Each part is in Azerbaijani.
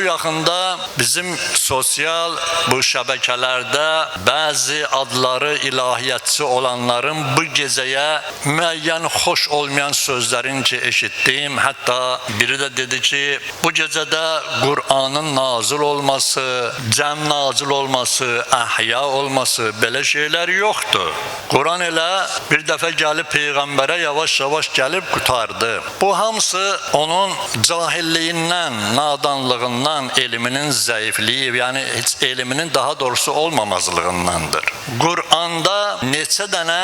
Bu yaxında bizim sosial bu şəbəkələrdə bəzi adları ilahiyyatçı olanların bu gecəyə müəyyən xoş olmayan sözlərin ki eşitdim. Hətta biri də dedi ki, bu gecədə Qur'anın nazil olması, cəm nazil olması, əhya olması belə şeylər yoxdur. Quran elə bir dəfə gəlib peyğəmbərə yavaş-yavaş gəlib qurtardı. Bu hamısı onun cahilliyindən, nadanlığından, elminin zəifliyi, yəni heç elminin daha doğrusu olmamazlığındandır. Quranda neçə dənə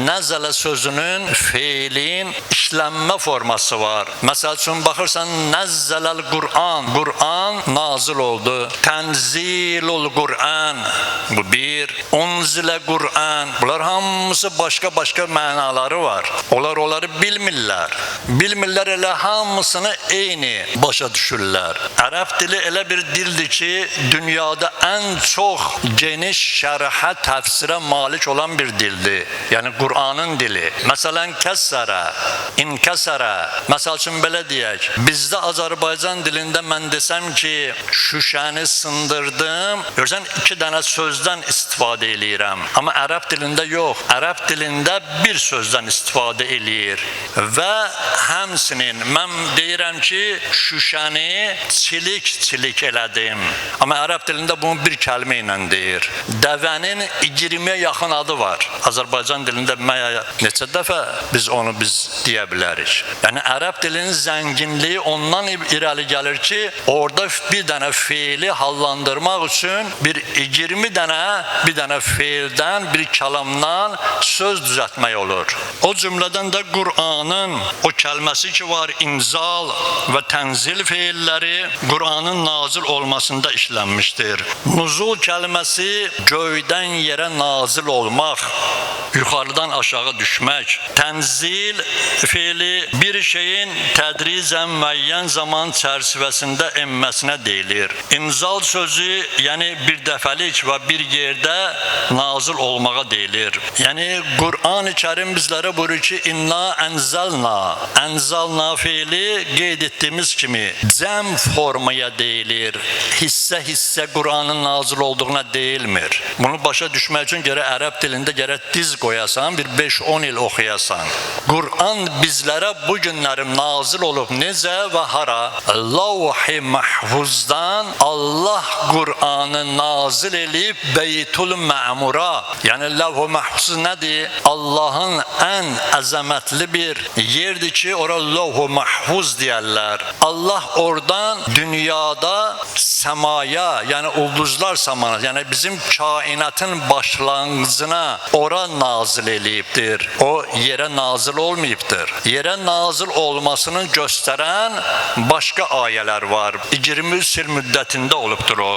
nəzələ sözünün feilin işlənmə forması var. Məsəl üçün baxırsan nəzzələl Qur'an, Qur'an nazil oldu. Tənzilul Qur'an bu bir, unzilə Qur'an. Bunlar hamısı başqa-başqa mənaları var. Onlar onları bilmirlər. Bilmirlər, elə hamısını eyni başa düşürlər. Ərəb dili elə bir dildir ki, dünyada ən çox geniş şərhə, təfsirə malik olan bir dildir. Yəni Qur'anın dili. Məsələn, kəssərə, inkəsərə. Məsəl üçün belə deyək. Bizdə Azərbaycan dilində mən desəm ki, şüşəni sındırdım, görsən iki dənə sözdən istifadə eləyirəm. Amma ərəb dilində yox. Ərəb dilində bir sözdən istifadə eləyir. Və həmsinin mən deyirəm ki, şüşəni çilik-çilik elədim. Amma ərəb dilində bunu bir kəlmə ilə deyir. Dəvənin 20-yə yaxın adı var. Azərbaycan dilində məyə neçə dəfə biz onu biz deyə bilərik. Yəni ərəb dilinin zənginliyi ondan irəli gəlir ki, orada bir dənə feili hallandırmaq üçün bir 20 dənə bir dənə feildən, bir kəlamdan söz düzəltmək olur. O cümlədən də Qur'anın o kəlməsi ki var, inzal və tənzil feilləri Qur'anın nazil olmasında işlənmişdir. Nuzul kəlməsi göydən yerə nazil olmaq, yuxarıdan aşağı düşmək. Tənzil feili bir şeyin tədricən müəyyən zaman çərçivəsində enməsinə deyilir. İnzal sözü yəni bir dəfəlik və bir yerdə nazil olmağa deyilir. Yəni Qur'an-ı Kərim bizlərə buyurur ki, inna ənzəlna. Ənzəlna feili qeyd etdiyimiz kimi cəm formaya deyilir. Hissə-hissə Qur'anın nazil olduğuna deyilmir. Bunu başa düşmək üçün gərək ərəb dilində gərək diz qoyasan, bir 5-10 il oxuyasan. Qur'an bizlərə bu günlərim nazil olub necə və hara? Lavh-i Mahfuzdan Allah Qur'anı nazil eləyib Beytul Mə'mura. Yəni Lavh-i Mahfuz nədir? Allahın ən əzəmətli bir yerdir ki, ora Lavh-i Mahfuz deyərlər. Allah oradan dünyada səmaya, yəni ulduzlar samanı, yəni bizim kainatın başlanğıcına ora nazil eləyibdir. O yerə nazil olmayıbdır. Yerə nazil olmasını göstərən başqa ayələr var. 23 il müddətində olubdur o.